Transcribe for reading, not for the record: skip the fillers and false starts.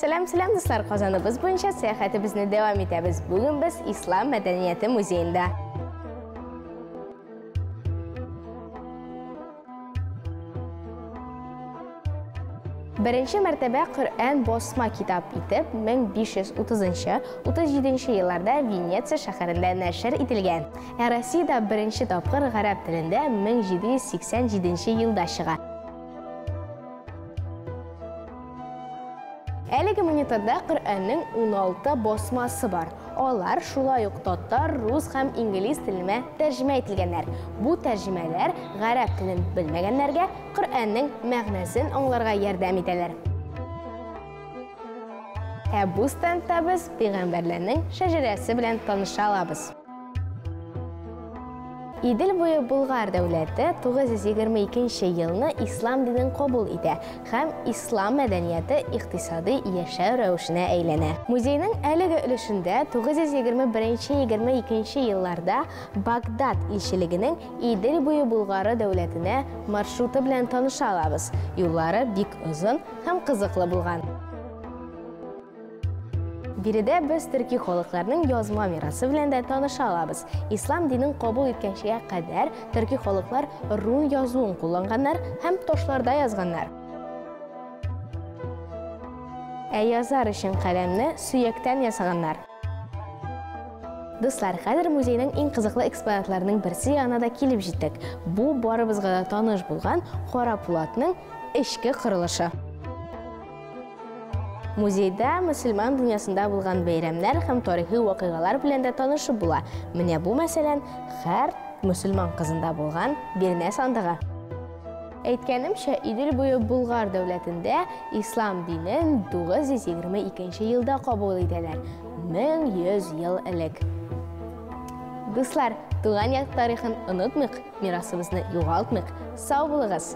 Сәлам, сәлам, дуслар! Казаныбыз буенча сәяхәтебезне дәвам итәбез. Бүген без Ислам мәдәнияте музеенда. Беренче мәртәбә Коръән басма китап итеп 1530-37 елларда Венеция шәһәрендә нәшер ителгән. Ә Россиядә беренче тапкыр гарәп телендә 1787 елда чыга. Әлеге мониторда Коръәннең 16 басмасы бар. Алар шулай ук татар, рус һәм инглиз теленә тәрҗемә ителгәннәр. Бу тәрҗемәләр гарәп телен белмәгәннәргә Коръәннең мәгънәсен аңларга ярдәм итәләр. Ә бу стендта без пәйгамбәрләрнең шәҗәрәсе белән таныша алабыз. Идел буе Болгар дәүләте 922 елны ислам динен кабул итә һәм ислам мәдәнияте икътисадый яшәү рәвешенә әйләнә. Музейның әлеге өлешендә 921-22 елларда Багдад илчелегенең Идел буе Болгары дәүләтенә маршруты белән таныша алабыз. Юллары бик озын һәм кызыклы булган. Биредә без төрки халыкларның язма мирасы белән дә таныша алабыз. Ислам динен кабул иткәнчегә кадәр төрки халыклар рун язуын кулланганнар һәм ташларда язганнар. Ә язар өчен каләмне сөяктән ясаганнар. Дуслар, хәзер музейның иң кызыклы экспонатларының берсе янына да килеп җиттек. Бу барыбызга да таныш булган Кара Пулатның эчке корылышы. Музейда мөселман дөньясында булган бәйрәмнәр һәм тарихи вакыйгалар белән дә танышып була. Менә бу, мәсәлән, һәр мөселман кызында булган бирнә сандыгы. Әйткәнемчә, Идел буе Болгар дәүләтендә ислам динен 922 елда кабул итәләр, 1100 ел элек. Дуслар, туган як тарихын онытмыйк, мирасыбызны югалтмыйк. Сау булыгыз!